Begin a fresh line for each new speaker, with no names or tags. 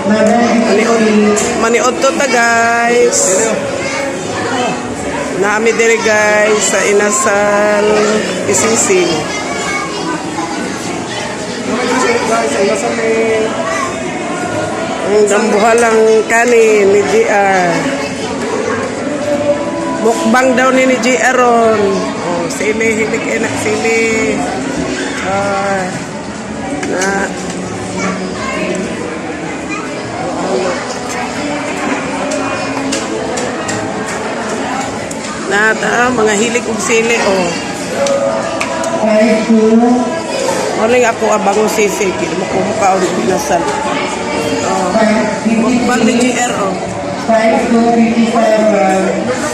Maniod, maniod to ta, guys. Naa mi diri, guys, sa Inasal PCC.
Guys, ay nasa may
Ang dambuhalang kanin ni GR. Mukbang daw ni GR ron. Oh, sili, hilik enak sili. Ah, na. Halo. Na, ta, mga hilig og sili, oh.
5-2.
Muling ako abangong sisig, di mo kumukaon og inasal. Oh. Mukbang ni GR, oh.
5-2, 57.